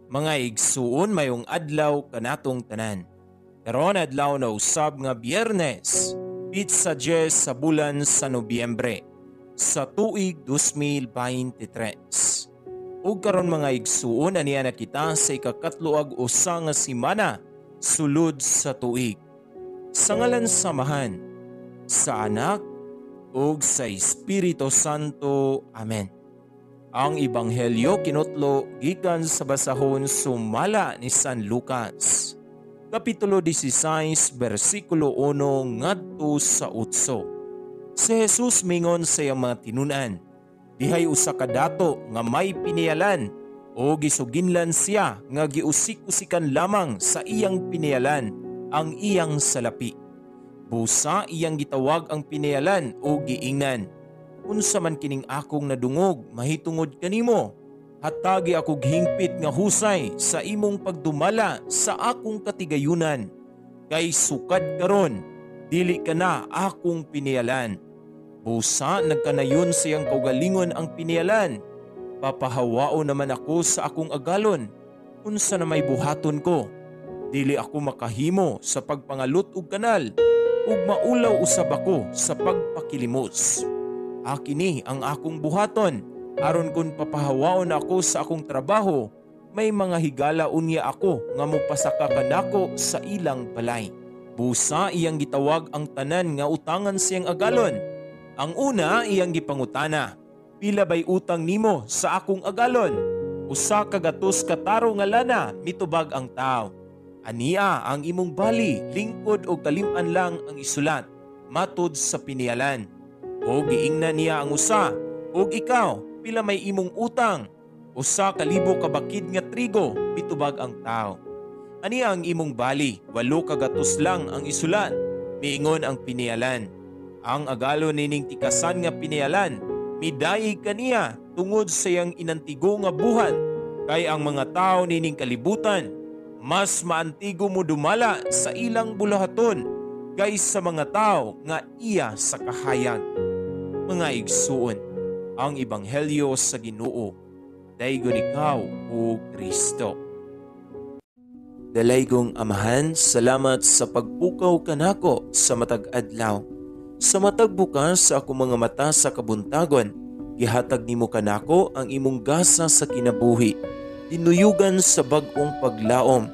Mga igsuon, mayong adlaw kanatong tanan. Karon adlaw na usab nga Biyernes, pitsa 10 sa bulan sa Nobyembre sa tuig 2023. Ug karon, mga igsuon, aniya na kita sa ikakatlo ag usa nga semana sulod sa tuig. Sa ngalan sa Amahan, sa Anak ug sa Espiritu Santo. Amen. Ang Ebanghelyo kinutlo gikan sa basahon sumala ni San Lucas. Kapitulo 16, bersikulo 1 ngadto sa 8. Si Jesus mingon sa iyang mga tinun-an, "Dihay usa ka dato nga may piniyalan o gisuginlan siya nga giusik-usikan lamang sa iyang piniyalan ang iyang salapi. Busa iyang gitawag ang piniyalan o giingnan, 'Unsa man kining akong nadungog mahitungod kanimo? Hatagi ako hingpit nga husay sa imong pagdumala sa akong katigayunan. Kay sukad karon dili ka na akong piniyalan.' Busa nagkanayon sa iyang kaugalingon ang piniyalan, 'Papahawao naman ako sa akong agalon. Unsa na may buhaton ko? Dili ako makahimo sa pagpangalot og kanal ug maulaw usab ako sa pagpakilimos. Akini ang akong buhaton aron kun papahawaon ako sa akong trabaho, may mga higala unya ako nga mopasaka kanako sa ilang balay.' Busa iyang gitawag ang tanan nga utangan siyang agalon. Ang una iyang gipangutana, 'Pila bay utang nimo sa akong agalon?' 100 ka taro nga lana,' mitubag ang tawo. 'Ania ang imong bali, lingkod og kalim-an lang ang isulat,' matud sa piniyalan. O giingnan niya ang usa, 'Ug ikaw, pila may imong utang?' 1,000 ka bakid nga trigo,' mitubag ang tawo. 'Ania ang imong bali, 800 lang ang isulat,' miingon ang piniyalan. Ang agalon nining tikasan nga piniyalan, midayig kaniya tungod sa iyang inantigo nga buhat, kay ang mga tawo nining kalibutan mas maantigo mo dumala sa ilang bulahaton kaysa mga tawo nga iya sa kahayag." Mga igsuon, ang ebanghelyo sa Ginoo. Daygon ikaw, o Kristo. Dalaygong Amahan, salamat sa pagpukaw kanako sa matag adlaw. Sa matag bukas sa akong mga mata sa kabuntagon, gihatag nimo kanako ang imong gasa sa kinabuhi. Dinuyugan sa bag-ong paglaom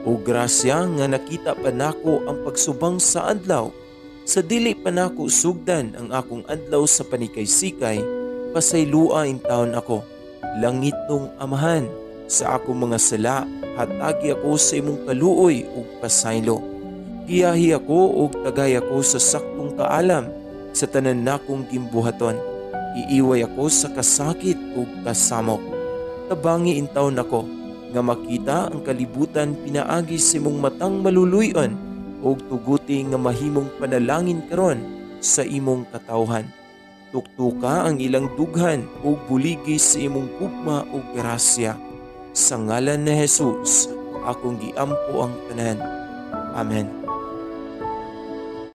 o grasya nga nakita pa nako ang pagsubang sa adlaw. Sa dili pa nako sugdan ang akong adlaw sa panikay-sikay, pasaylua intawon ako. Langit nung Amahan, sa akong mga sala, hatagi ako sa imong kaluoy ug pasaylo. Giyahi ako ug tagay ako sa saktong kaalam sa tanan nakong gimbuhaton. Iiway ako sa kasakit ug kasamok. Tabangi intawon ako nga makita ang kalibutan pinaagi sa imong matang maluluy-on ug tuguti nga mahimong panalangin karon sa imong katawhan. Tuktuka ang ilang dughan ug buligi sa imong gugma ug grasya. Sa ngalan ni Jesus, akong giampo ang tanan. Amen.